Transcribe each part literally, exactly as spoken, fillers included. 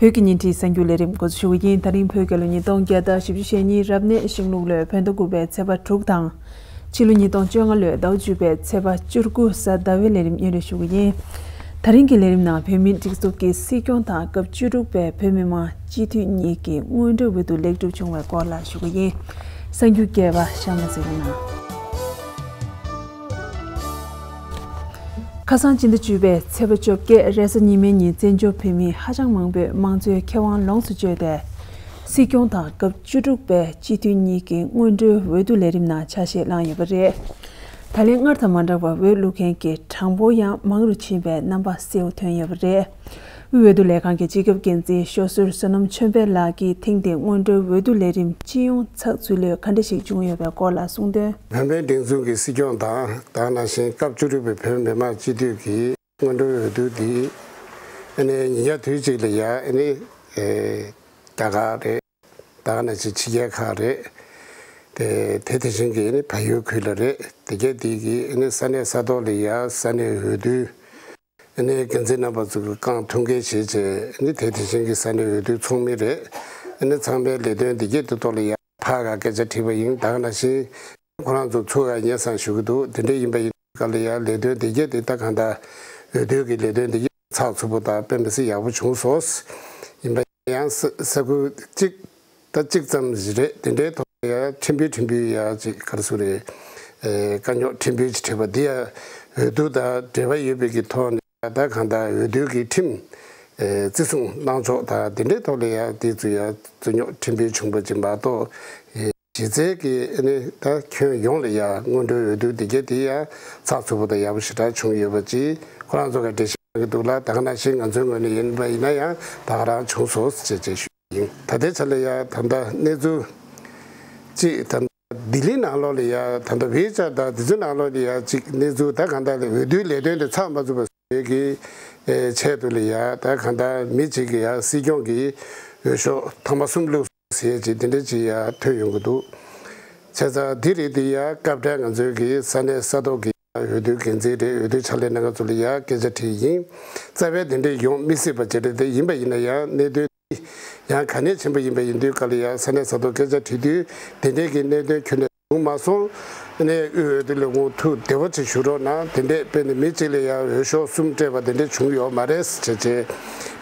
བོད་ཀྱི་ཉིན་བྲིས་གསར་འགྱུར་ལས་རིམ་འགོ་འཛུགས་ཞུ་གི་ཡིན། ད་རིང་བོད་རྒྱལ་ལོ་ཉིས་སྟོང་བརྒྱ་དང་བཞི་བཅུ་ཞེ་གཉིས་རབ་གནས་ཤིང་ལུག་ལོའི་བོད་ཟླ་དགུ་པའི་ཚེས་པ་དྲུག་དང་། ཕྱི་ལོ་ཉིས་སྟོང་བཅོ་ལྔ་ལོའི་ཟླ་བ་བཅུ་པའི་ཚེས་པ་བཅུ་དགུ་གཟའ་ཟླ་བའི་ལས་རིམ་སྙན་སྒྲོན་ཞུ་གི་ཡིན། ད་རིང་གི་ལས་རིམ་ནང་བོད་མིའི་སྒྲིག་འཛུགས་ཀྱི་སྲིད་སྐྱོང་དང་སྐབས་བཅུ་དྲུག་པའི་བོད་མི་མང་སྤྱི་འཐུས་གཉིས་ཀྱི་སྔོན་འགྲོའི་འོས་བསྡུ་ལེགས་གྲུབ་བྱུང་བའི་སྐོར་ལ་ཞུ་གི་ཡིན། གསར་འགྱུར་རྒྱས་པ་གཤམ་ལ་གསན་རོགས་གནང་། ཁ་སང་སྤྱི་ཟླ་བཅུ་པའི་ཚེས་པ་བཅོ་བརྒྱད་རེས་གཟའ་ཉི་མའི་ཉིན་བཙན་བྱོལ་བོད་མི་ཧ་ཅང་མང་པོས་དམངས་གཙོའི་ཁེ་དབང་ལོངས་སུ་སྤྱོད་དེ། སྲིད་སྐྱོང་དང་སྐབས་བཅུ་དྲུག་པའི་སྤྱི་འཐུས་གཉིས་ཀྱི་སྔོན་འགྲོའི་འོས་བསྡུ་ལས་རིམ་ནང་ཆ་ཤས་བླངས་ཡོད་པ་རེད། ད་ལན་སྔར་དང་མ་འདྲ་བར་འོས་བླུག་མཁན་གྱི་གྲངས་འབོར་ཡང་མང་རུ་ཕྱིན་པའི་རྣམ་པ་གསལ་བོ་ཐོན་ཡོད་པ་རེད། དབུས་འོས་བསྡུ་ལས་ཁང་གི་སྤྱི་ཁྱབ་འགན་འཛིན་ཤོག་ཟུར་བསོད་ནམས་ཆོས་འཕེལ་ལགས་ཀྱིས་ཐེངས་འདིའི་སྔོན་འགྲོའི་འོས་བསྡུ་ལས་རིམ་སྤྱི་ཡོངས་ཚགས་ཚུད་ལོས་ག་འདྲ་ཞིག་བྱུང་ཡོད་པའི་སྐོར་ལ་གསུངས་དོན། བོད་མིའི་སྒྲིག་འཛུགས་ཀྱི་སྲིད་སྐྱོང་དང་། ད་ག་ནང་བཞིན་སྐབས་བཅུ་དྲུག་པའི་བོད་མི་མང་སྤྱི་འཐུས་ཀྱི་སྔོན་འགྲོའི་འོས་བསྡུ་འདི་ཨ་ནི་ཉིན་ཡ་དུས་གཅིག་ལ་ཡ་ཨ་ནི་ཨེ་རྒྱ་གར་རེད། ད་ག་ནང་བཞིན་ཕྱི་རྒྱལ་ཁག་རེད། དེ་དེ་དེ་བཞིན་གྱི་ཨ་ནི་བལ་ཡུལ་ཁུལ་ལ་རེད། དེ་གས་དེ་གི་ཨ་ནི་ས་གནས་ས་ཐོག་ལ་ཡ་ས་གནས་འོས་བསྡུ་ཨ་ནི་འགན་འཛིན་རྣམ་པ་ཚོ་གི་རྐང་ཐུག་འགན་བཞེས་བྱས་ཨ་ནི་དེ་དེ་བཞིན་གྱི་ས་གནས་འོས་བསྡུ་ཚོགས་མི་རེད། ཨ་ནི་ཚང་མའི་ལས་དོན་དེ་གས་དེ་ཐོག་ལ་ཡ་ཕར་ག་སྐད་ཆ་དྲིས་པ་ཡིན། ད་ག་ནང་བཞིན་ཁོ་རང་ཚོ་ཚུར་ག་སྙན་སེང་ཞུ་གི་འདུག་དེ་འདྲ་ཡིན་པ་ཡིན་ག་ལ་ཡ་ལས་དོན་དེ་གས་དེ་ད་གང་ལྟར་འོས་བསྡུ་གི་ལས་དོན་དེ་གས་ཚགས་ཚུད་པོ་དང་དཔེ་མི་སྲིད་ཡག་པོ་བྱུང་སོང་། ཡིན་པ་ཡང་ས་ས་ཁུལ་གཅིག་ད་གཅིག་ཙམ་ཞིག་རེད། དེ་འདྲའི་ཐོག་ལ་ཡ་ཕྲན་བུ་ཕྲན་བུ་ཡ་ཅིག་ག་རེ་ཟེར་རེད། ཨེ་དཀའ་རྙོག་ཕྲན་བུ་ཅིག་འཕྲད་པ་འདི་ཡ་འོས་བསྡུ་དང་འབྲེལ་བ་ཡོད་པའི་གི་ཐོག་ནས་ད་གང་ལྟར་འོས་བསྡུ་གི་ཁྲིམས་ཨེ་བརྩི་སྲུང་གནང་ཕྱོགས་དང་དེ་འདྲའི་ཐོག་ལ་ཡ་དེ་ཚོ་ཡ་རྩོད་རྙོག་ཕྲན་བུ་བྱུང་པ་ཅིག་མ་གཏོགས། ཨེ་གཞི་རྩའི་གི་ཨ་ནི་ད་ཁྱོན་ཡོངས་ལ་ཡ་སྔོན་འགྲོའི་འོས་བསྡུ་དེ་གས་དེ་ཡ་ཚགས་ཚུད་པོ་དང་ཡག་པོ་ཞེ་དྲག་བྱུང་ཡོད་པ་ཅིག་ཁོ་རང་ཚོ་ག་འགྲེལ་བཤད་གནང་གི་འདུག་ལ། ད་ག་ནང་བཞིན་ང་ཚོའི་ངོས་ནས་ཡིན་པ་ཡིན་ན་ཡང་ད་ག་རང་བྱུང་སོང་ཞེས་བཅས་ཞུ་ཡིན། ད་ལྟའི་ཆ་ལ་ཡ་ད་ལྟ་གནས་ཚུལ་གཅིག་ད་ལྟ་ལྡི་ལི་ནང་ལོགས་ལ་ཡ་ད་ལྟ་ཝེ་ཅར་དང་དེ་ཚོའི་ནང་ལོགས་ལ་ཡ་གཅིག་གནས་ཚུལ་ད་གང་ལྟར་ལ་འོས་བསྡུའི་ལས་དོན་དེ་ཚགས་མ་ཚུད་པ་ཟེར་གི་ཨེ་ཆེད་དུ་ལ་ཡ་ད་གང་ལྟར་མི་གཅིག་གིས་ཡ་སྲིད་སྐྱོང་གི་འོས་ཤོག་ཐེངས་མ་གསུམ་བླུགས་ཟེར་ཅིག་དེ་འདྲ་ཅིག་ཡ་ཐོན་ཡོང་གི་འདུག་བྱས་ཙང་འདི་རེད། དེ་ཡ་སྐབས་རེ་ང་ཚོའི་གི་ས་གནས་ས་ཐོག་གི་འོས་བསྡུ་འགན་འཛིན་རེད། འོས་བསྡུ་ཕྱག་ལས་གནང་མཁན་ཚོ་ལ་ཡ་སྐད་ཆ་དྲིས་ཡིན། རྩ་བའི་དེ་འདྲ་ཡོང་མི་སྲིད་པ་ཅིག་རེད། དེ་ཡིན་པ་ཡིན་ན་ཡང་གནད་དོན་ཡང་གལ་གནད་ཆེན་པོ་ཡིན་པ་ཡིན་དུས་ག་ལ་ཡ་ས་གནས་ས་ཐོག་སྐད་ཆ་དྲིས་དུས་དེ་འདྲའི་གི་གནད་དོན་ཁྱོན་ནས་བྱུང་མ་སོང་། ཨ་ནི་དབུས་འོས་བསྡུ་ལས་ཁུངས་ཐུགས་བདེ་བོ་ཅིག་ཞུ་རོགས་གནང་། དེ་འདྲས་དཔེར་ན་མི་གཅིག་ལ་ཡང་འོས་ཤོག་གསུམ་སྤྲད་པ་དེ་འདྲས་བྱུང་ཡོད་མ་རེད་ཟེར་བྱས་བྱས་འགྲེལ་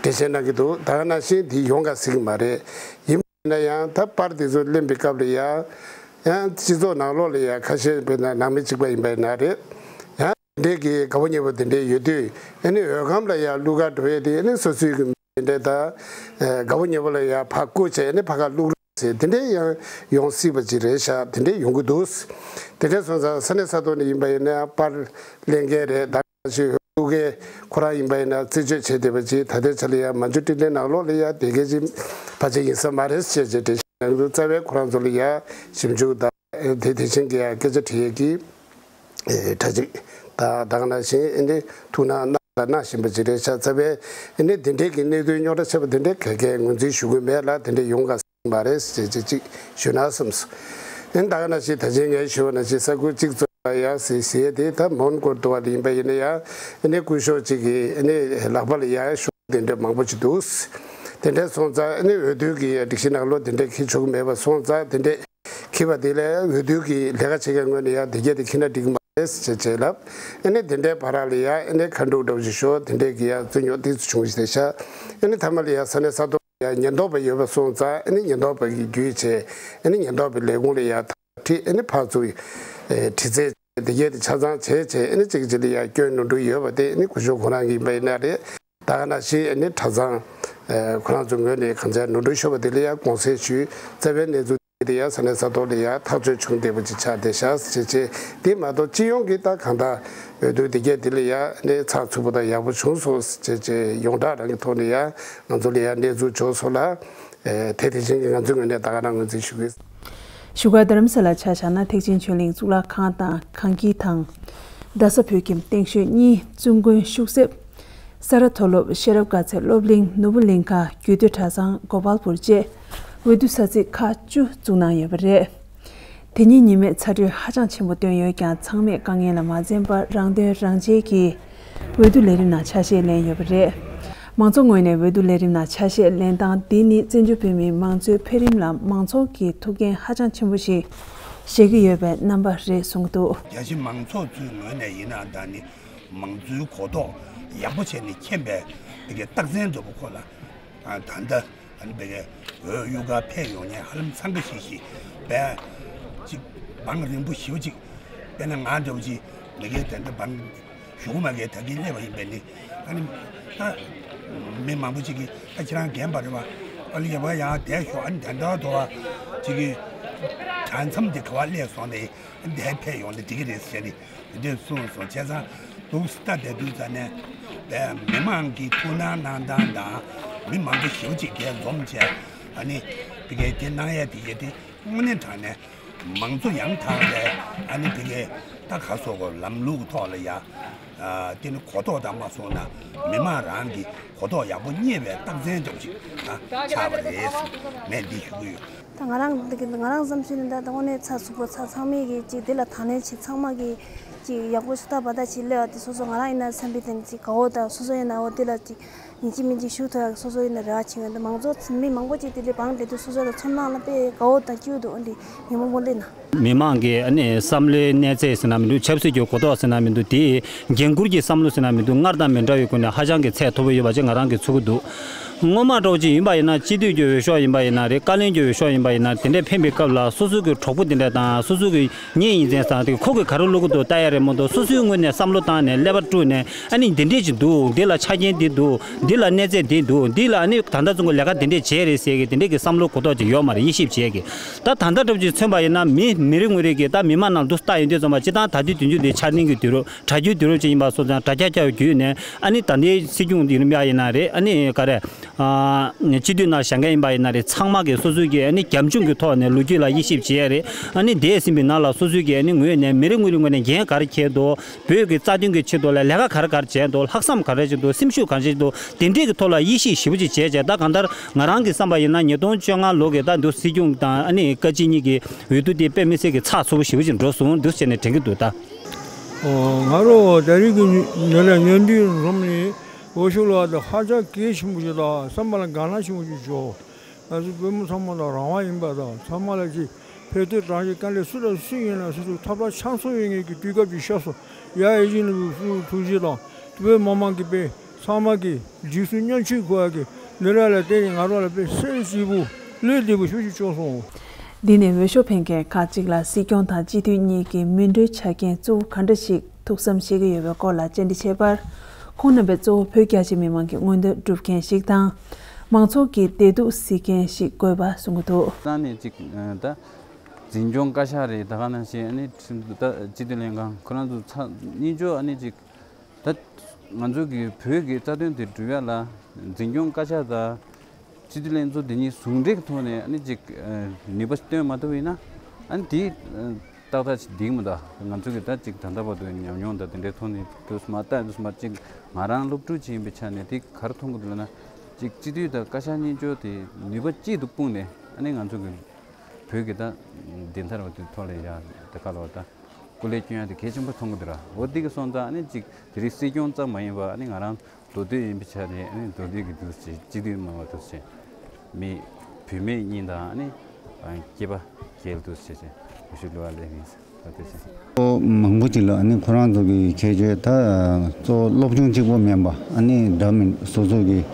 བཤད་གནང་གི་འདུག་ད་ག་ནང་བཞིན་དེ་ཡོང་ག་སྲིད་ཀྱི་མ་རེད། ཡིན་ན་ཡང་ད་པར་དེ་ཚོ་ལེན་པའི་སྐབས་ལ་ཡང་ཡང་སྤྱི་ཚོགས་ནང་ལོགས་ལ་ཡང་ཁ་ཤས་དཔེར་ན་ནང་མི་གཅིག་པ་ཡིན་པ་ཡིན་ན་རེད། ཡང་དེ་འདྲས་ཀྱི་དགའ་བོ་ཉེ་བོ་དེ་འདྲས་ཡོད་དུས་ཨ་ནི་འོས་སྒམ་ལ་ཡང་བླུག་ག་འགྲོ་ཡས་དེ་ཨ་ནི་སོ་སོའི་གི་དེ་འདྲས་ད་དགའ་བོ་ཉེ་བོ་ལ་ཡང་ཕར་བསྐུར་བྱས་ཨ་ནི་ཕར་ཁ་བླུག་རོགས་ཟེར་དེ་འདྲས་ཡང་ཡོང་སྲིད་པ་ཅིག་རེད་ཤག་དེ་འདྲས་ཡོང་གི་འདུག་དེ་འདྲས་སོང་ཙང་ས་གནས་ས་ཐོག་ནས་ཡིན་པ་ཡིན་ན་པར་ལེན་མཁན་རེད། ད་ཞིག་བླུག་མཁན་ཁོ་རང་ཡིན་པ་ཡིན་ན་རྩད་གཅོད་བྱས་བསྡད་པ་ཅིག་ད་ལྟའི་ཆ་ལ་ཡང་མ་འཇུ་ཏི་ལའི་ནང་ལོགས་ལ་ཡང་དེ་གས་ཅིག་ཕལ་ཆེར་ཡིན་ས་མ་རེད་ཅེས་ཅེས་འགྲེལ་བཤད་གནང་འདུག་རྩ་བའི་ཁོ་རང་ཚོ་ལ་ཡང་ཞིབ་འཇུག་དང་དེ་དེ་བཞིན་གྱི་ཡང་སྐད་ཆ་དྲི་ཡས་ཀྱི་གྲ་སྒྲིག་དང་ད་ག་ནང་བཞིན་ཨ་ནི་ཐུགས་སྣང་གནང་དང་གནང་བཞིན་པ་ཅིག་རེད་ཤག་རྩ་བའི་ཨ་ནི་དེ་འདྲའི་གི་གནད་དོན་རྙོག་དྲ་ཆེ་བ་དེ་འདྲའི་ག་གས་ངོས་འཛིན་ཞུ་གི་མེད་ལ་དེ་འདྲ་ཡོང་ག་མ་རེད་ཅེས་ཅེས་ཅིག་ཞུ་ན་བསམས་སོང་། ཨ་ནི་ད་ག་ནང་བཞིན་ད་ཅི་ངས་ཞུ་བ་ནང་བཞིན་ས་ཁུལ་གཅིག་ཙམ་ཡ་ཟེར་ཟེར་དེ་ད་མོན་གྷོ་དུ་བ་ལ་ཡིན་པ་ཡིན་ན་ཡང་ཨ་ནི་སྐུ་ཞབས་གཅིག་གི་ཨ་ནི་ལག་པ་ལ་ཡ་ཤོག་དེ་འདྲ་མང་པོ་ཅིག་འདུག་དེ་འདྲ་སོང་ཙང་ཨ་ནི་འོས་བསྡུ་གི་སྒྲིག་གཞི་ནང་ལོགས་དེ་འདྲ་འཁྱེར་ཆོག་གི་མེད་པ་སོང་ཙང་དེ་འདྲ་འཁྱེར་བ་དེ་ལས་འོས་བསྡུ་གི་ལས་ཀ་བྱེད་མཁན་ངོས་ནས་ཡང་དེ་གས་དེ་འཁྱེར་ན་འགྲིག་གི་མ་རེད་ཅེས་ཅེས་ལབ། ཨ་ནི་དེ་འདྲའི་བར་ལ་ཡང་ཨ་ནི་ཁ་འབྲུག་འདྲ་བོ་ཞིག་ཤོར་དེ་འདྲའི་གི་ཡང་རྩོད་རྙོག་དེ་ཚོ་བྱུང་ཞིག་བསྡད་ཤག་ཨ་ནི་མཐའ་མ་ལ་ཡང་ས་གནས་ས་ཐོག་ལ་ཡང་ཉེན་རྟོག་པ་ཡོད་པ་སོང་ཙང་ཨ་ནི་ཉེན་རྟོག་པ་གི་བརྒྱུད་བྱས་ཨ་ནི་ཉེན་རྟོག་པའི་ལས་ཁུངས་ལ་ཡང་ཐག་ཁྲིད་ཨ་ནི་ཕར་ཚུར་དྲི་རྩད་དེ་གས་དེ་ཆ་ཚང་བྱས་བྱས་ཨ་ནི་གཅིག་གཅིག་ལ་ཡང་སྐྱོན་ནོར་འཁྲུལ་ཡོད་པ་དེ་ཨ་ནི་སྐུ་ཞབས་ཁོ་རང་གི་ཡིན་པ་ཡིན་ན་རེད། ད་ག་ནང་བཞིན་ཨ་ནི་གྲྭ་ཚང་ཁོ་རང་ཚོ་ངོས་ནས་གང་ཅི་ནོར་འཁྲུལ་ཤོར་བ་དེ་ལ་ཡང་དགོངས་སེལ་ཞུས། རྩ་བའི་གནས་ཚུལ་དེ་ཡང་ས་གནས་ས་ཐོག་ལ་ཡང་ཐག་གཅོད་བྱུང་བསྡད་པ་ཅིག་ཆགས་བསྡད་ཤག་ཟེར་བྱས་དེ་མ་གཏོགས་སྤྱི་ཡོངས་ཀྱི་ད་གང་ལྟར་འོས་བསྡུ་དེ་གས་དེ་ལ་ཡང་ཨ་ནི་ཚགས་ཚུད་པོ་དང་ཡག་པོ་བྱུང་སོང་ཟེར་བྱས་ཡོངས་གྲགས་རང་གི་ཐོག་ནས་ཡང་ང་ཚོ་ལ་ཡང་གནས་ཚུལ་འབྱོར་སོང་ལ། ཨེ་དེ་དེ་བཞིན་གྱི་ང་ཚོའི་ངོས་ནས་ད་ག་རང་ངོས་འཛིན་ཞུ་གི་ཡོད། བཞུགས་སྒར་རྡ་རམ་ས་ལར་ཆ་བཞག་ན་ཐེག་ཆེན་ཆོས་གླིང་གཙུག་ལག་ཁང་དང་ཁང་དཀྱིལ་དང་། རྡ་ས་བོད་ཁྱིམ་སྟེང་ཤོད་གཉིས་བཙུན་དགོན་ཤུག་གསེབ། ས་རཱ་མཐོ་སློབ་ཤེས་རབ་དགའ་ཚལ་སློབ་གླིང་ནོར་བུ་གླིང་ཁ་རྒྱུད་སྟོད་གྲྭ་ཚང་གོ་པལ་པུར་བཅས་འོས་བསྡུ་ས་ཚིགས་ཁག་བཅུ་བཙུགས་གནང་ཡོད་པ་རེད། དེ་ཉིན་ཉི་མས་ཚ་དྲོད་ཧ་ཅང་ཆེན་པོ་བཏོན་ཡོད་ཀྱང་ཚང་མས་དཀའ་ངལ་ལ་མ་འཛེམས་པར་རང་དོན་རང་གཅེས་ཀྱིས་འོས་བསྡུ་ལས་རིམ་ནང་ཆ་ཤས་ལེན་ཡོད་པ་རེད། མང་ཚོགས་ངོས་ནས་འོས་བསྡུ་ལས་རིམ་ནང་ཆ་ཤས་ལེན་སྟངས་འདི་ནི་བཙན་བྱོལ་བོད་མིའི་མང་གཙོའི་འཕེལ་རིམ་ལ་མང་ཚོགས་ཀྱི་ཐུགས་འགན་ཧ་ཅང་ཆེན་པོ་ཞིག་བཞེས་ཀྱི་ཡོད་པའི་རྣམ་པ་རེད་གསུངས་འདུག་རྒྱ་ཆེ་མང་ཚོགས་ཚོའི་ངོས་ནས་ཡིན་ན་ད་ནི་མང་གཙོའི་གོ་རྟོགས་ཡག་པོ་བྱས་ནས་མཁྱེན་པའི་དེ་གའི་རྟགས་མཚན་འདྲ་པོ་ཁོ་ལ་ད་ལྟ་ཨ་ནི་དེ་གའི་འོས་གཡུག་གར་ཕེབས་ཡོང་མཁན་ཧ་ལམ་འཚང་ཁ་ཤིག་ཤིག་བས་ཅིག་བང་རིང་པོ་ཞེ་པོ་ཅིག་དཔེར་ན་ང་འདྲ་པོ་ཅིག་མི་སྒེར་དེ་འདྲ་བང་གཞུག་མ་གའི་ད་གིན་སླེབས་པ་ཡིན་པས་ནི། ཨ་ནི་ད་མི་མང་པོ་ཅིག་གིས་ད་ཁྱེད་རང་རྒན་པ་རེད་བ། ཨ་ནི་ཡ་བ་ཡང་བསྡད་ཤོག་ཨ་ནི་དེ་འདྲ་དོ་བ་ཅིག་གིས་གྲྭ་མཚམས་དེ་ག་བ་སླེབས་སོང་ནས་ཨ་ནི་དེ་ཕེབས་ཡོང་ནས་འགྲིག་གི་རེད་ཟེར་ནས་དེ་འདྲས་གསུངས་སོང་། བྱས་ཙང་འདུག་ལྟ་བསྡད་དུས་ཙ་ནས་བས་མི་མང་གི་ཐུགས་སྣང་གནང་སྟངས་དང་མི་མང་པོ་ཞེ་པོ་ཅིག་དེ་འཛོམས་བྱས་ཨ་ནི་དེ་གའི་དེ་གནང་ཡ་དེ་གའི་དེ་དངོས་གནས་དྲང་གནས། མང་གཙོ་ཡང་དག་པའི་ཨ་ནི་དེ་གའི་ད་ག་སོགས་ལམ་ལུགས་ཐོག་ལ་ཡ། ཨ་དེ་ནི་གོ་རྟོགས་དང་མ་སོང་ན་མི་མང་རང་གི་གོ་རྟོགས་ཡག་པོ་རྙེད་པའི་རྟགས་མཚན་འདྲ་པོ་ཞིག་ད་ཆགས་པ་རེད་ཟེར་ངས་འདི་ཞུ་གི་ཡོད། ད་ང་རང་འདི་གི་ང་རང་བསམ་ཚུལ་ནི་ད་ད་དངོས་གནས་ཚགས་ཚུད་པོ་ཚ་ཚང་མས་གི་ཅིག་འདི་ལ་དང་ལེན་བྱེད་ཚང་མ་གི་ཅིག་ཡག་པོ་ཞིག་ད་བ་ད་ཅིག་སླེབས་པ་དེ་སོ་སོ་ང་རང་ཡིན་ན་བསམ་པའི་དེ་ནི་ཅིག་དགའ་བོ་དང་སོ་སོ་ཡིན་ན་འོ་འདི་ལ་ཅིག་ཡིན་གཅིག་མིན་གཅིག་ཞུ་ཐུབ་ཡག་སོ་སོ་ཡིན་ན་རེ་བ་བྱེད་ཀྱི་འདུག་མང་ཚོགས་མི་མང་པོ་ཅིག་དེ་འདྲའི་བང་བསྡད་དུས་སོ་སོ་ལ་ཚོར་སྣང་ལ་དཔེ་དགའ་བོ་དང་སྐྱིད་པོ་འདུག་འོན་ཏེ་ཉིན་མོ་མོ་སླེབས་ན། མི་མང་གི་ཨ་ནི་བསམ་བློའི་གནས་ཚད་ཟེར་ན་མི་འདུག་ཆབ་སྲིད་ཀྱི་གོ་རྟོགས་ཟེར་ན་མི་འདུག་དེ་འགན་འཁུར་གྱི་བསམ་བློ་ཟེར་ན་མི་འདུག་སྔར་དང་མི་འདྲ་བའི་སྒོ་ནས་ཧ་ཅང་གི་ཚད་མཐོ་པོ་ཡོད་པ་ཅིག་ང་རང་གིས་ཚོར་གྱི་འདུག་སྔོན་མ་འདྲ་བོ་ཅིག་ཡིན་པ་ཡིན་ན་སྤྱི་འཐུས་ཀྱི་འོས་ཤོག་ཡིན་པ་ཡིན་ན་རེད། བཀའ་བློན་གྱི་འོས་ཤོག་ཡིན་པ་ཡིན་ན་དེ་འདྲས་ཕེབས་པའི་སྐབས་ལ་སོ་སོ་གི་གྲོགས་པོ་དེ་འདྲས་དང་སོ་སོ་གི་ངེད་ཡིན་ཟེར་ཙང་དེ་ཁོ་གིས་ག་རེ་བླུག་གི་འདུག་ལྟ་ཡ་རེད་མ་གཏོགས་སོ་སོའི་ངོས་ནས་བསམ་བློ་བཏང་ནས་ཀླད་པ་དཀྲུགས་ནས་ཨ་ནི་འདི་འདྲས་ཅིག་འདུག་འདི་ལ་ཆ་རྐྱེན་འདི་འདུག་འདི་ལ་གནས་ཚད་འདི་འདུག་འདི་ལ་ཨ་ནི་ད་ལྟ་ཚོ་ལས་ཀ་འདི་འདྲས་བྱས་རེད་ཟེར་གི་དེ་འདྲས་ཀྱི་བསམ་བློ་གོ་རྟོགས་ཅིག་ཡོད་མ་རེད། དབྱེ་ཞིབ་བྱས་གི་ད་ད་ལྟ་འདྲ་པོ་ཅིག་མཚོན་པ་ཡིན་ན་མི་མི་རེ་ངོ་རེ་གི་ད་མི་མང་ནང་དུ་ལྟ་ཡོང་དུས་ཙམ་པ་སྤྱིར་བཏང་ད་དུས་དུས་རྒྱུན་འདི་འཆར་ལྡན་གྱི་དུས་རབས་དྲ་རྒྱའི་དུས་རབས་ཅིག་ཡིན་པ་སོང་ཙང་དྲ་རྒྱ་རྒྱ་བརྒྱུད་ནས་ཨ་ནི་ད་ལྟའི་སྲིད་སྐྱོང་འདི་རིམ་པ་ཡིན་ན་རེད། ཨ་ནི་ག་རེ། ཨ་སྤྱི་འཐུས་ནང་བཞེངས་མཁན་ཡིན་པ་ཡིན་ན་རེད། ཚང་མ་གིས་སོ་སོའི་གི་ཨ་ནི་རྒྱབ་ལྗོངས་ཀྱི་ཐོག་ནས་ལོ་རྒྱུས་ལ་དབྱེ་ཞིབ་བྱེད་ཡ་རེད། ཨ་ནི་འདས་ཟིན་པའི་ནང་ལ་སོ་སོའི་གི་ཨ་ནི་ངོས་ནས་མི་རེ་ངོ་རེ་ངོས་ནས་འགན་ག་རེ་འཁྱེར་འདུག་བོད་ཀྱི་རྩ་དོན་གྱི་ཆེད་དུ་ལ་ལས་ཀ་ག་རེ་ག་རེ་བྱས་འདུག་ལྷག་བསམ་ག་རེ་བྱས་འདུག་སེམས་ཤུགས་ག་རེ་བྱས་འདུག་དེ་འདྲས་ཀྱི་ཐོག་ལ་དབྱེ་ཞིབ་ཞིབ་པོ་ཅིག་བྱས་བྱས་ད་གང་ལྟར་ང་རང་གི་བསམ་པ་ཡིན་ན་ཉིས་སྟོང་བཅོ་ལྔ་ལོ་གི་ད་འདུག་སྲིད་སྐྱོང་དང་ཨ་ནི་བཀའ་སྤྱི་གཉིས་ཀྱི་འོས་བསྡུ་དེ་དཔེ་མི་སྲིད་ཀྱི་ཚགས་ཚུད་པོ་ཞིབ་པོ་ཅིག་འགྲོ་སོང་འདུག་བྱས་ནས་དྲན་གྱི་འདུག་ད། ང་རང་ད་རེས་ཀྱི་ཉིན་ལ་ཉིན་འདིའི་རུམ་ནས། འོས་ཤོག་ལོག་དེ་ཧ་ཅང་གལ་ཆེན་པོ་ཞིག་དང་བསམ་པ་ལ་དགའ་སྣང་ཆེན་པོ་ཞིག་བྱུང་། ང་ཚོ་བོད་མི་ཚང་མ་དང་རང་དབང་ཡིན་པ་དང་ཚང་མ་ལ་ཅིག་ཕན་ཐོགས་གྲངས་ཀྱི་དཀའ་ལས་སུ་དང་སུ་ཡིན་ན་སུ་ཚོ་ཐོབ་ཐང་ཆ་ཚང་ཡོད་མཁན་གྱི་དུས་སྐབས་ཅིག་ཤར་སོང་། ཡ་ཨེ་ཅི་ནི་སུ་ཐུགས་རྗེ་དང་བོད་མི་མང་གི་དཔེ་ཚང་མ་གི་རྗེས་སུ་མཉམ་མཆོད་དགོས་ཡ་གི་འདི་ར་ལ་བརྟེན་ནས་ང་རང་ལ་དཔེ་སེམས་སྐྱིད་པོ་ལུས་བདེ་པོ་ཞེ་པོ་ཅིག་བྱུང་སོང་། འདི་ནས་འོས་ཤོག་འཕེན་མཁན་ཁག་ཅིག་ལ་སྲིད་སྐྱོང་དང་སྤྱི་འཐུས་གཉིས་ཀྱི་མི་འགྲོའི་ཆ་རྐྱེན་གཙོ་བོ་ག་འདྲ་ཞིག་ཐུགས་བསམ་བཞེས་ཀྱི་ཡོད་པའི་སྐོར་ལ་བཅར་འདྲི་བྱས་པར། ཁོང་རྣམ་པས་གཙོ་བོ་བོད་རྒྱ་ཆེ་མི་མང་གི་མངོན་འདོད་སྒྲུབ་མཁན་ཞིག་དང་། མང་ཚོགས་ཀྱི་བདེ་སྡུག་གཟིགས་མཁན་ཞིག་དགོས་པ་གསུང་གི་འདུག་ད་ནི་གཅིག་ད་འཛིན་སྐྱོང་བཀའ་ཤག་རེད། ད་ག་ནང་བཞིན་ཨ་ནི་ཁྲིམས་ད་སྤྱི་འཐུས་ལྷན་ཁང་ཁོ་རང་ཚོ་ཚ་གཉིས་ཆོ་ཨ་ནི་གཅིག་ད་ང་ཚོ་གི་བོད་ཀྱི་རྩ་དོན་དེ་སྒྲུབ་ཡ་ལ་འཛིན་སྐྱོང་བཀའ་ཤག་དང་སྤྱི་འཐུས་ལྷན་ཚོགས་འདི་གཉིས་ཟུང་འབྲེལ་གྱི་ཐོག་ནས་ཨ་ནི་ཅིག་ནུས་པ་སྟོན་མ་ཐུབ་ཡིན་ན་ཨ་ནི་དེ་ཏག་ཏག་ཅིག་འགྲིག་མི་འདུག་ང་ཚོ་གི་ད་ཅིག་ད་ལྟ་བར་དུ་ཉམས་མྱོང་དང་དེ་འདྲའི་ཐོག་ནས་དུས་མ་ལྟ་དུས་མ་ཅིག་ང་རང་སློབ་ཕྲུག་ཅིག་ཡིན་པའི་ཆ་ནས་དེ་ག་རེ་མཐོང་གི་འདུག་ལབ་ན་ཅིག་སྤྱི་འཐུས་དང་བཀའ་ཤག་གཉིས་ཆོ་དེ་ནུས་པ་གཅིག་ཏུ་སྤུངས་ནས་ཨ་ནི་ང་ཚོ་གི་བོད་ཀྱི་ད་བདེན་མཐའ་རེད་བ་དེ་ཐོག་ལ་ཡ་དེ་ག་ལ་བ་ད་སྐུ་ལས་སྐྱོན་ཡ་དེ་གལ་ཆེན་པོ་མཐོང་གི་འདུག་ར། འོ་དེ་གི་སོང་ཙང་ཨ་ནི་ཅིག་དེ་རིང་སྲིད་སྐྱོང་ཙམ་མ་ཡིན་པ་ཨ་ནི་ང་རང་མདོ་སྟོད་ཡིན་པའི་ཆ་ནས་ཨ་ནི་མདོ་སྟོད་ཀྱི་འདུག་ཅེས་སྤྱི་འཐུས་མང་བ་འདུག་ཅེས་མི་བུད་མེད་གཉིས་དང་ཨ་ནི་སྐྱེས་པ་རྒྱལ་འདུག་ཅེས་ཅེས་འུ་ཤུ་ལུ་བ་ལས་ཡིན་ཟེར་བ་དེ་ཅེས། མང་པོ་ཅིག་ལ་ཨ་ནི་ཁོ་རང་ཚོ་གི་ཁྱད་ཆོས་ད་གཙོ་བོ་སློབ་སྦྱོང་གཅིག་པོ་མིན་པ་ཨ་ནི་འདྲ་མིན་སོ་སོ་གི་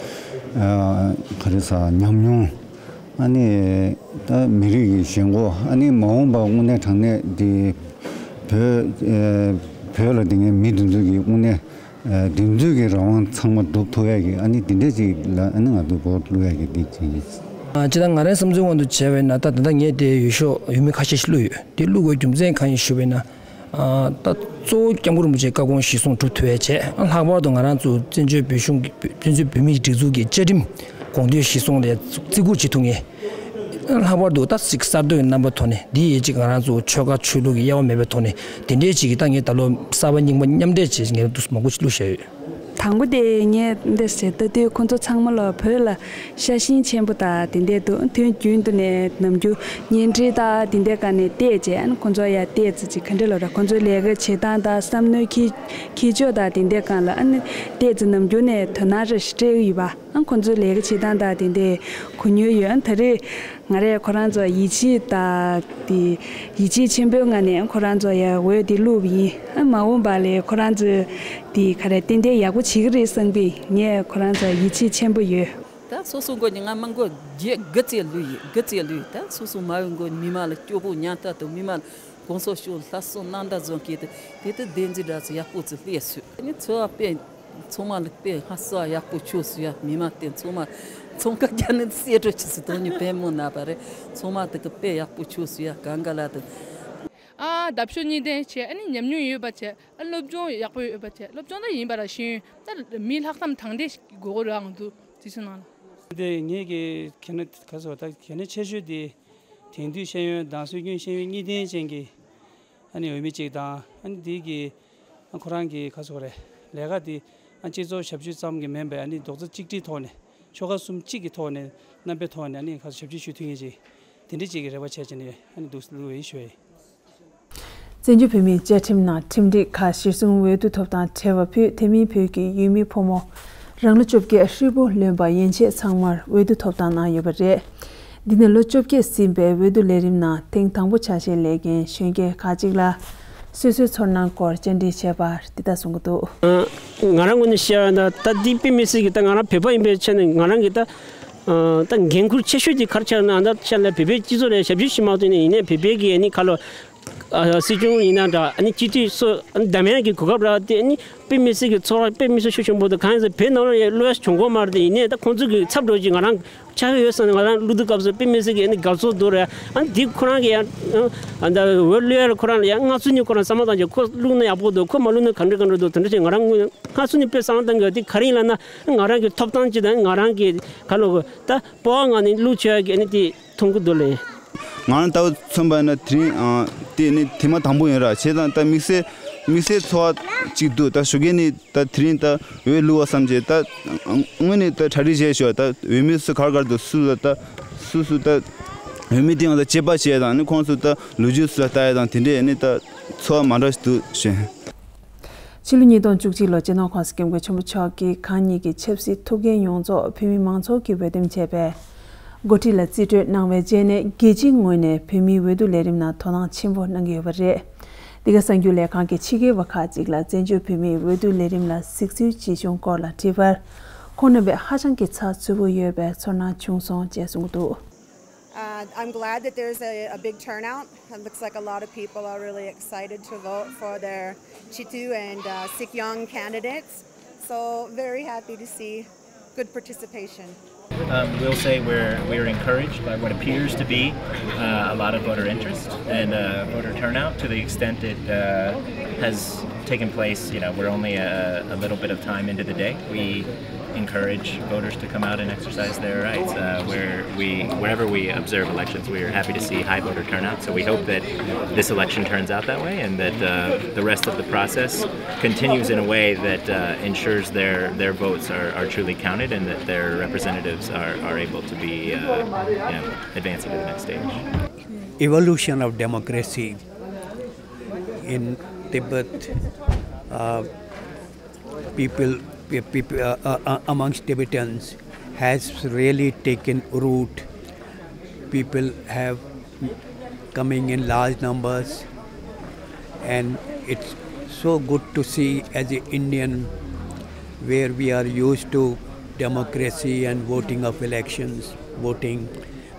ག་རེ་ཟ་ཉམས་མྱོང་། ཨ་ནི་ད་མི་རིགས་ཀྱི་ཞེན་ཁོག་ཨ་ནི་མ་འོངས་པ་དངོས་གནས་དྲང་གནས་འདི་བོད་ཨེ་བོད་ལ་དེ་ངའི་མི་འདི་ཚོ་གི་དངོས་གནས་ཨེ་འདི་ཚོ་གི་རང་དབང་ཚང་མ་སྒྲུབ་ཐུབ་ཡ་གི་ཨ་ནི་འདི་འདྲ་ཅིག་ལ་ཨ་ནི་ང་ཚོ་བོར་བླུག་ཡ་གི་འདི་ཅིག་ཡིན། ཨ་ཅི་ད་ང་རའི་བསམ་ཚུལ་དབང་དུ་བྱས་པས་ན་ད་ད་ལྟ་ངས་དེ་འོས་ཤོག་འོས་མི་ཁ་ཤས་ཤིག་བླུགས་ཡོད། དེ་བླུགས་དགོས་རྒྱུ་མཚན་གང་ཡིན་ཞུས་པས་ན། ད་གཙོ་བོ་སྐྱབས་མགོན་རིན་པོ་ཆེའི་བཀའ་དགོངས་གཞིར་བཟུང་སྒྲུབ་ཐུབ་ཡ་བྱས། ལྷག་པར་དུ་ང་རང་ཚོ་བཙན་བྱོལ་བོད་གཞུང་གི་བཙན་བྱོལ་བོད་མིའི་སྒྲིག་འཛུགས་ཀྱི་བཅའ་ཁྲིམས་དགོངས་དོན་གཞིར་བཟུང་ལ་བརྩི་བཀུར་བྱེད་ཐུབ་ངེས། ལྷག་པར་དུ་ད་ཅིག་གསར་གཏོད་ཀྱི་རྣམ་པ་ཐོག་ནས་འདི་ཡི་ཅིག་ང་རང་ཚོ་ཆོལ་ཁ་ཆོས་ལུགས་ཀྱི་དབྱེ་བ་མེད་པའི་ཐོག་ནས་དེ་འདྲའི་ཅིག་གི་ད་ངས་ད་ལོ་གསར་པ་རྙིང་པ་མཉམ་འདྲེས་བྱས་ངས་འདུག་མང་པོ་ཞིག་བླུགས་བཞག་ཡོད། དང་པོ་དེ་ངས་འདི་ཟེར་ལྟ་དུས་ཁོང་ཚོ་ཚང་མ་ལ་བོད་ལ་ཤ་ཞེན་ཆེན་པོ་དང་དེ་འདྲས་འདུག་དུས་རྒྱུན་དུ་ནས་ནམ་རྒྱུན་བརྙན་འཕྲིན་དང་དེ་འདྲས་སྒང་ནས་བལྟས་རྗེས་ཨ་ནི་ཁོང་ཚོ་ཡ་བལྟས་ཙི་ཅིག་ག་འདྲས་ལབ་ར། ཁོང་ཚོའི་ལས་ཀ་བྱེད་སྟངས་དང་བསམ་བློའི་འཁྱེར་འཁྱེར་ཕྱོགས་དང་དེ་འདྲས་སྒང་ལ་ཨ་ནི་བལྟས་ཙི་ནམ་རྒྱུན་ནས་དོ་སྣང་རེ་ཞིག་སྤྲད་ཀྱི་ཡོད་པ། ཨ་ཁོང་ཚོའི་ལས་ཀ་བྱེད་སྟངས་དང་དེ་འདྲས་གོ་མྱོང་ཡོད། ཨ་ད་རེས་ང་རས་ཁོ་རང་ཚོ་ཡིད་ཆེས་དང་དེ་ཡིད་ཆེས་ཆེན་པོའི་ངང་ནས་ཁོ་རང་ཚོ་ཡ་འོས་དེ་བླུགས་པ་ཡིན། ཨ་མ་འོངས་པ་ལ་ཁོ་རང་ཚོས་དེ་ག་རེ་ཏན་ཏན་ཡག་པོ་བྱེད་ཀྱི་རེད་བསམ་གི། ངས་ཁོ་རང་ཚོ་ཡིད་ཆེས་ཆེན་པོ་ཡོད། ད་སོ་སོ་མགོ་ནས་ང་མ་མགོ་རྒྱས་དགུ་ཙེ་ལུས་ཡིན། དགུ་ཙེ་ལུས། ད་སོ་སོ་མ་འོས་མགོ་མི་མ་ལ་སྐྱོ་པོ་ཉམ་ཐག་ཏུ་མི་མ་ལ་གོང་སོ་ཤོ་ལྷ་སོ་ནང་ད་བཟོ་གི་དེ་དེ་དེ་བདེན་འཛིན་འདྲ་ཚོ་ཡག་པོ་ཚོ་སླེབས་སོང་། ཨ་ནི་འཚོ་བ་དཔེ་ཚང་མ་ལ་དཔེ་ཧ་སོ་ཡག་པོ་ཆོག་སོང་ཡ། མི་མ་དེ་ཚང་མ་ཚོང་ཁ་རྒྱ་ནི་སེ་འགྲོ་ཆུ་སི་དོན་ནི་དཔེ་མོ་ན་པ་རེད། ཚང་མ་དེ་གི་དཔེ་ཡག་པོ་ཆོག་སོང་ཡ། གང་ག་ལ་དེ། ཨ་འདབ་ཤོག་གཉིས་ལྡན་བྱས། ཨ་ནི་ཉམས་མྱོང་ཡོད་པ་བྱས། ཨ་སློབ་སྦྱོང་ཡག་པོ་ཡོད་པ་བྱས། སློབ་སྦྱོང་ད་ཡིན་པ་ར་ཤེས་ཡོན་ད་མི་ལྷག་བསམ་དང་ལྡན་ཞིག་དགོས་ཀྱི་རེད། ང་ཚོ་དེ་ཚོ་ནང་ལ། དེ་ངེད་ཀྱི་གལ་གནད་ག་ཚོད་ད་གལ་གནད་ཆེ་ཤོས་དེ་དེང་དུས་ཤེས་ཡོན་དང་སྲོལ་རྒྱུན་ཤེས་ཡོན་གཉིས་ལྡན་ཅན་གྱི་ཨ་ནི་འོས་མི་གཅིག་དང་། ཨ་ནི་དེ་གི་ཁོ་རང་གི་ག་ཚོད་རེད། ལས་ཀ་དེ་ཨ་སྤྱི་ཚོགས་ཞབས་ཞུ་ཙམ་གྱི་མིན་པའི་ཨ་ནི་རྡོག་རྩ་གཅིག་སྒྲིལ་ཐོག་ནས་ཆོལ་ཁ་གསུམ་གཅིག་གི་ཐོག་ནས་རྣམ་པའི་ཐོག་ནས་ཨ་ནི་ག་ཚོད་ཞབས་ཞུ་ཞུ་ཐུབ་མཁན་ཅིག་དེ་འདྲ་ཅིག་གི་རེ་བ་བྱས་བྱས་ནས་ཨ་ནི་འདུག་སེ་བླུགས་པ་ཡིན་ཞུ་ཡ་ཡིན། བཙན་བྱོལ་བོད་མིའི་བཅའ་ཁྲིམས་ནང་ཁྲིམས་སྒྲིག་ཁག་གཞིར་བཟུང་འོས་བསྡུ་ཐོབ་ཐང་བྲལ་བ་ཕུད། དེ་མིན་བོད་ཀྱི་ཡུལ་མི་ཕོ་མོ་རང་ལོ་བཅོ་བརྒྱད་ཧྲིལ་པོ་ལོན་པ་ཡན་ཆད་ཚང་མར་འོས་བསྡུ་ཐོབ་ཐང་གནང་ཡོད་པ་རེད། འདི་ནི་ལོ་བཅོ་བརྒྱད་ཟིན་པའི་འོས་བསྡུ་ལས་རིམ་ནང་ཐེངས་དང་པོ་ཆ་ཤས་ལས་འགན་གཞོན་སྐྱེས་ཁག་ཅིག་ལ་སོ་སོའི་ཚོར་སྣང་སྐོར་བཅར་འདྲི་བྱས་པར་འདི་ལྟར་གསུང་གི་འདུག་ང་རང་ངོས་ནས་བཤད་ཡ་ད་ད་འདི་དཔེ་མི་སྲིད་ཀྱི། ད་ང་རང་བོད་པ་ཡིན་པའི་ཆ་ནས་ང་རང་གི་ད་ད་འགན་ཁུར་ཆེ་ཤོས་དེ་ག་རེ་ཆགས་ན། ད་ཆ་ལ་བོད་པའི་སྤྱི་ཚོགས་ལ་ཞབས་ཞུ་ཞིག་མ་གཏོགས་ནས་ཡིན་ནའི་བོད་པའི་གི་ཨ་ནི་ཁ་ལོ། ཨ་སྲིད་སྐྱོང་ཡིན་ན་འདྲ། ཨ་ནི་སྤྱི་འཐུས་སོགས་ཨ་ནི་འདེམས་ཡག་གི་གོ་སྐབས་རག་དེ་ཨ་ནི་དཔེ་མི་སྲིད་ཀྱི་ཚོར་བ་དཔེ་མི་སྲིད་ཤུགས་ཆེན་པོ་འདུག་གང་ཡིན་ཟེར་བོད་ནང་ལ་ཡང་བླུག་ཡ་བྱུང་གོ་མ་རེད། དེ་ཡིན་ནའི་ད་ཁོང་ཚོ་གི་ཚབ་འགྲོ་ཅིག་ང་རང་ཆགས་ཀྱི་ཡོད་བསམ་ནས་ང་རང་བླུག་དུས་སྐབས་སུ་དཔེ་མི་སྲིད་ཀྱི་ཨ་ནི་དགའ་ཚོར་འདུག་རེད། ཨ་ནི་དེ་ཁོ་རང་གི་ཡང་ཨ་ད་འོས་བླུག་ཡ་ལ་ཁོ་རང་ལ་ཡང་སྔ་ཚུད་ནས་ཁོ་རང་བསམ་བློ་བཏང་རྗེས་ཁོ་བླུག་ན་ཡག་པོ་འདུག་ཁོ་མ་བླུག་ན་ག་འདྲ་ག་འདྲ་འདུག་དེ་འདྲ་བྱས་ང་རང་དངོས་སྔ་ཚུད་ནས་དཔེ་བསམ་བློ་བཏང་གི་ཡོད། དེ་ག་རེ་ཡིན་ལབ་ན་ང་རང་གི་ཐོབ་ཐང་ཅིག་དང་ང་རང་གི་ག་ལོ་ད་སྤོབས་པ་ངང་ནས་བླུག་ཆོག་ཡ་གི་ཨ་ནི་དེ། མཐོང་གི་འདུག་ལེ། ང་རང་ལྟ་བུ་མཚོན་པ་ཡིན་ན་དེ་རིང་ཨ་དེ་ནི་ཐེངས་མ་དང་པོ་ཡིན་ར། བྱས་ཙང་ད་དམིགས་བསལ་དམིགས་བསལ་ཚོར་བ་གཅིག་འདུག་ད་ཞོགས་ཀས་ནས་ད་དེ་རིང་ད་འོས་བླུག་པ་བསམ་བྱས། ད་དངོས་གནས་ད་གྲ་སྒྲིག་བྱས་ཞོག་ད་འོས་མི་སུ་ག་རེ་ག་རེ་འདུག་སུ་ལ་ད་སུ་སུ་ད་འོས་མི་དེ་ཡང་ད་དཔྱད་པ་བྱས་དང་ནི་ཁོང་ཚོ་ད་ལོ་རྒྱུས་སུ་ལ་ལྟ་ཡ་དང་དེ་འདྲས་ནི་ད་ཚོར་བ་མ་འདྲ་ཞིག་འདུག་ཞེས། ཕྱི་ལོ་ཉིས་སྟོང་བཅུ་གཅིག་ལོ་སྤྱི་ནོར་༸གོང་ས་༸སྐྱབས་མགོན་ཆེན་པོ་མཆོག་གིས་གང་ཉིད་ཀྱི་ཆབ་སྲིད་ཐུགས་འགན་ཡོངས་རྫོགས་བོད་མི་མང་ཚོགས་ཀྱིས་འོས་འདེམས་བྱས་པའི་འགོ་ཁྲིད་ལ་རྩིས་སྤྲོད་གནང་བའི་རྗེས་ནས་རྒྱལ་སྤྱིའི་ངོས་ནས་བོད་མིའི་འོས་བསྡུ་ལས་རིམ་ནང་དོ་སྣང་ཆེན་པོ་གནང་གི་ཡོད་པ་རེད། འདི་ག་གསར་འགྱུར་ལས་ཁང་གི་ཕྱི་རྒྱལ་བ་ཁག་ཅིག་ལ་བཙན་བྱོལ་བོད་མིའི་འོས་བསྡུ་ལས་རིམ་ལ་གཟིགས་ཚུལ་ཇི་བྱུང་སྐོར་ལ་དྲིས་པར། ཁོང་རྣམ་པས་ཧ་ཅང་གི་ཚགས་ཚུད་པོ་ཡོད་པའི་ཚོར་སྣང་བྱུང་སོང་ཅེས་གསུངས་འདུག Uh, I'm glad that there's a, a big turnout. It looks like a lot of people are really excited to vote for their Chitu and uh, Sikyong candidates. So, very happy to see good participation. Um, we'll say we're, we're encouraged by what appears to be uh, a lot of voter interest and uh, voter turnout to the extent it uh, has taken place. You know, we're only a, a little bit of time into the day. We encourage voters to come out and exercise their rights. Uh, where we, wherever we observe elections, we are happy to see high voter turnout. So we hope that this election turns out that way, and that uh, the rest of the process continues in a way that uh, ensures their their votes are, are truly counted, and that their representatives are, are able to be uh, you know, advancing to the next stage. Evolution of democracy in Tibet. Uh, people, pe- people uh, uh, uh, amongst Tibetans has really taken root. People have coming in large numbers, and it's so good to see as an Indian, where we are used to democracy and voting of elections, voting,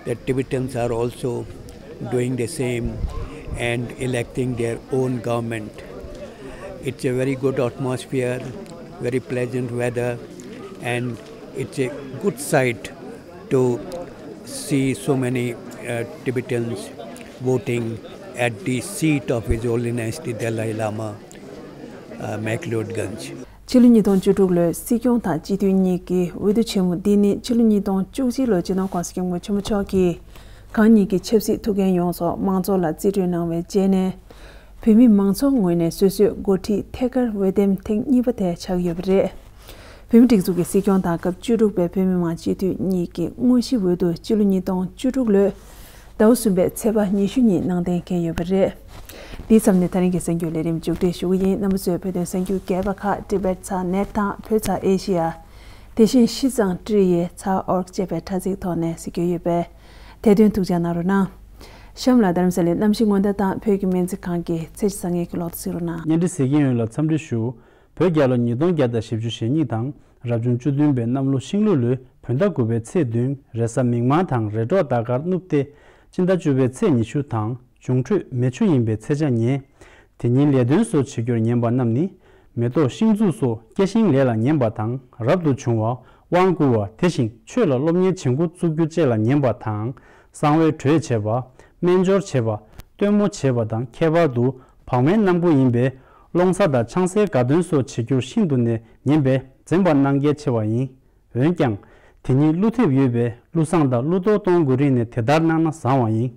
that Tibetans are also doing the same and electing their own government. It's a very good atmosphere, very pleasant weather, and it's a good sight to see so many uh, Tibetans voting at the seat of His Holiness the Dalai Lama, uh, McLeod Ganj. ཕྱི་ལོ་ཉིས་སྟོང་བཅུ་དྲུག་ལོའི་སྲིད་སྐྱོང་དང་སྤྱི་འཐུས་གཉིས་ཀྱི་འོས་བསྡུ་ཆེན་མོ་འདི་ནི་ཕྱི་ལོ་ཉིས་སྟོང་བཅུ་གཅིག་ལོའི་སྤྱི་ནོར་༸གོང་ས་༸སྐྱབས་མགོན་ཆེན་པོ་མཆོག་གིས་གང་ཉིད་ཀྱི་ཆབ་སྲིད་ཐུགས་འགན་ཡོངས་རྫོགས་མང་ཚོགས་ལ་རྩིས་སྤྲོད་གནང་བའི་རྗེས་ནས། བོད་མི་མང་ཚོགས་ངོས་ནས་སོ་སོའི་འགོ་ཁྲིད་ཐད་ཀར་འོས་འདེམས་ཐེངས་གཉིས་པ་དེ་ཆགས་ཡོད་པ་རེད། བོད་མིའི་སྒྲིག་འཛུགས་ཀྱི་སྲིད་སྐྱོང་དང་སྐབས་བཅུ་དྲུག་པའི་བོད་མི་མང་སྤྱི་འཐུས་གཉིས་ཀྱི་དངོས་གཞིའི་འོས་བསྡུ་སྤྱི་ལོ་ཉིས་སྟོང་བཅུ་དྲུག་ལོའི་ཟླ་བ་གསུམ་པའི་ཚེས་པ་ཉི་ཤུ་ཉིན་གནང་གཏན་འཁེལ་ཡོད་པ་རེད། འདིའི་མཚམས་ནས་ད་རིང་གི་གསར་འགྱུར་ལས་རིམ་མཇུག་སྒྲིལ་ཞུ་གི་ཡིན། རྣམ་པ་ཚོས་བོད་དོན་གསར་འགྱུར་རྒྱས་པ་ཁག་Tibet ཚ་ནེཊ་དང་བོད་ཚ་ཨེ་ཤི་ཡ། དེ་བཞིན་ཤི་ཙང་ཀྲི་ཡེ་ཚ་ཨོར་ཅེས་པའི་དྲ་ཚིགས་ཐོག་ནས་གཟིགས་རྒྱུ་ཡོད་པས་དེ་དོན་ཐུགས་འཇགས་གནང་རོགས་གནང་། གཤམ་ལ་རྡ་རམ་ས་ལའི་གནམ་གཤིས་སྔོན་བརྡ་དང་བོད་ཀྱི་སྨན་རྩིས་ཁང་གི་ཚེས་བཟང་ངན་གྱི་ལོ་ཐོ་གཟིགས་རོགས་གནང་། བརྙན་འཕྲིན་གཟིགས་མཁན་ཡོངས་ལ་འཚམས་འདྲི་ཞུ། བོད་རྒྱལ་ལོ་ཉིས་སྟོང་བརྒྱ་དང་བཞི་བཅུ་ཞེ་གཉིས་དང་རབ་བྱུང་བཅུ་བདུན་པའི་གནམ་ལོ་ཤིང་ལུག་ལོའི་བོད་ཟླ་དགུ་པའི་ཚེས་བདུན། རེས་གཟའ་མིག་དམར་དང་རེས་གྲོགས་ཟླ་སྐར་སྣུབ་སྟེ། སྤྱི་ཟླ་བཅུ་པའི་ཚེས་ཉི་ཤུ་དང་འབྱུང་འཕྲོད་མེ་ཆུ་ཡིན་པའི་ཚེས་ཆ་ངན། དེ་ཉིན་ལས་དོན་སོགས་བྱེད་རྒྱུར་ཉན་པ་རྣམས་ནི། མེ་ཏོག་ཤིང་འཛུགས་སོགས་སྐྱེ་ཤིང་ལས་ལ་ཉན་པ་དང་། རབ་ཏུ་བྱུང་བ། དབང་བསྐུར་བ། དེ་བཞིན་ཆོས་ལ་སློབ་གཉེར་བྱེད་འགོ་བཙུགས་རྒྱུ་བཅས་ལ་ཉན་པ་དང་། གསང་བའི་གྲོས་བྱེད་པ། སྨན་སྦྱོར་བྱེད་པ། སྟོན་མོ་བྱེད་པ་དང་། ཁྱད་པར་དུ་བག་མའི་གནམ་སྒོ་ཡིན་པས། སློང་རྩ་དང་ཆང་སའི་དགའ་སྟོན་སོགས་བྱེད་རྒྱུར་ཤིན་ཏུ་ནས་ཉན་པས་འཛེམ་པར་གནང་གལ་ཆེ་བ་ཡིན། འོན་ཀྱང་། དེ་ཉིད་ཀླུ་ཐེབས་ཡོད་པས་ཀླུ་བསང་དང་ཀླུ་གཏོར་གཏོང་དགོས་རིགས་ནས་དེ་ལྟར་གནང་ན་བཟང་བ་ཡིན།